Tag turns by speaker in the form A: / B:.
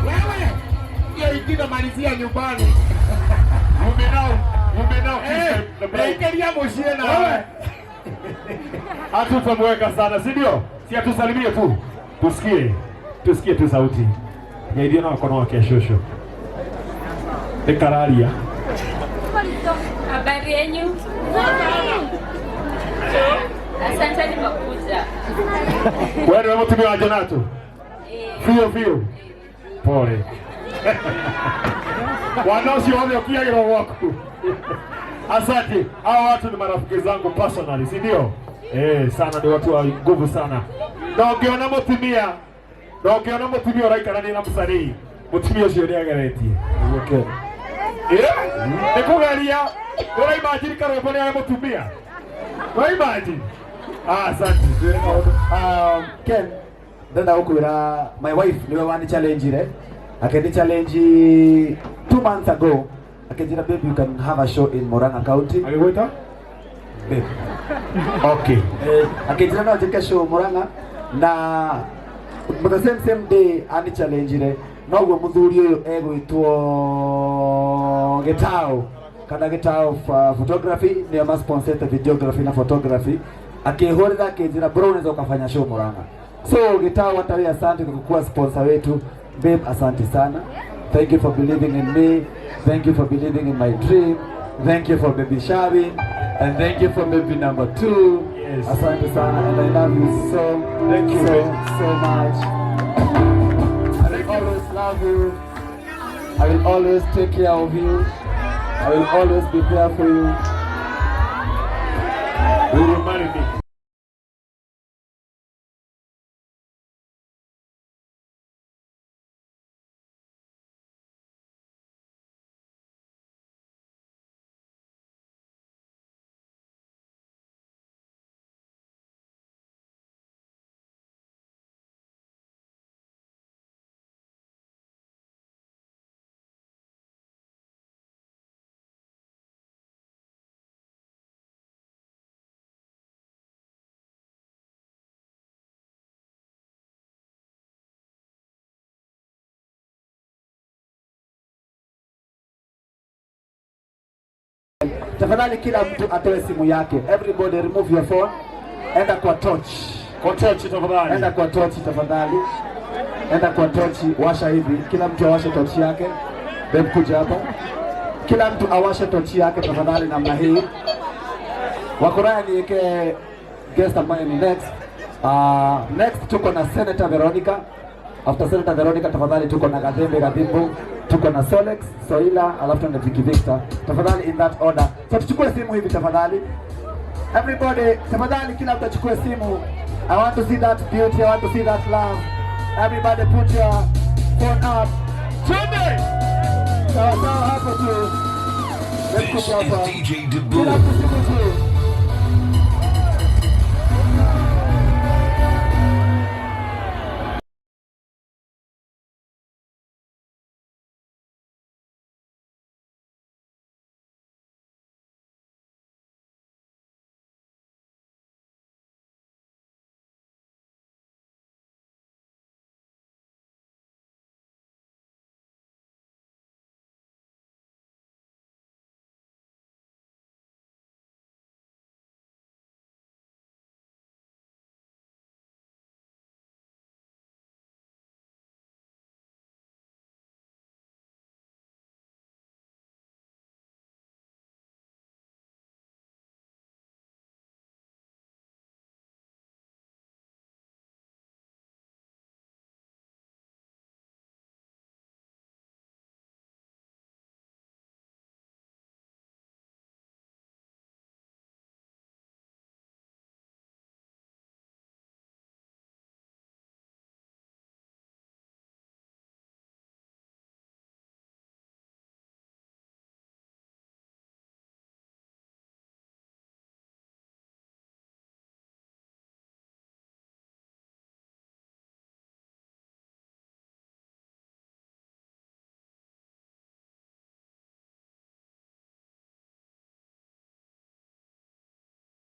A: Wewe hiyo ingine malizia nyumbani. You may now kiss the bride.
B: Rekeria muciĩ nawe.
A: Hatutamweka sana, si ndio? Si atusalimie tu. Tusikie. Tusikie tu sauti. Ngeithio na mkono wake shosho. Ikararia.
C: Habari yenyu? Asanteni kwa kuja.
A: Wewe ndio mtumia wa Jonato. Fio fio. Pole. Wana ũcio othe ũkiagĩrwo gwaku. Asante. Hawa watu ni marafiki zangu personally, si ndio? Eh, sana ni watu wa nguvu sana. Na ũngĩona mũtumia, na ũngĩona mũtumia ũraikarania na mũcanii, mũtumia ũcio nĩ ageretie. Eh, nĩ kũgeria. Ũraimagine karwĩmbo nĩ arĩ mũtumia. Ũraimagine? Ah, asante. Twĩre maũndũ.
D: Ken, ndenda gukwira my wife niwe wani challenge akeni challenge 2 months ago, akinjira, "Babe, you can have a show in Murang'a County."
A: Agĩgwĩta?
D: Babe.
A: Okay.
D: Eh, akinjira no njike show Murang'a, na but the same same day ani challenge noguo muthuri uyu egwitwo Gitao kana Gitao photography, nio ma sponsor videography na photography, akihurira akinjira, "Bro, unaweza ukafanya show Murang'a." So Gitao, hata wewe asante kwa kuwa sponsor wetu. Babe, asante sana. Thank you for believing in me, thank you for believing in my dream, thank you for baby Shabi and thank you for baby number two.
A: Yes.
D: Asante sana and I love you so
A: Thank you,
D: so
A: babe.
D: So much. I will always love you. I will always take care of you. I will always be there for you.
A: Will you marry me?
D: Tafadhali kila mtu atoe simu yake. Everybody remove your phone. Enda kwa torch.
A: Kwa torch tafadhali.
D: Enda kwa torch tafadhali. Enda kwa torch, washa hivi. Kila mtu awashe torch yake. Babe, kuja hapa. Kila mtu awashe torch yake tafadhali namna hii. Wakoraya niweke guest ambaye ni next. Next tuko na Senator Veronica. After Senator Veronica tafadhali tuko na Gathembe Gathimbu, tuko na Solex, Soila, alafu na Vicky Victor. Tafadhali in that order. So tuchukue simu hivi tafadhali. Everybody, tafadhali kila mtu achukue simu. I want to see that beauty, I want to see that love. Everybody put your phone up.
A: Twende!
D: Sawa sawa hapo tu. Let's
E: This
D: put
E: is
D: hapa.
E: DJ
D: Kila
E: Dabu.
D: mtu simu juu.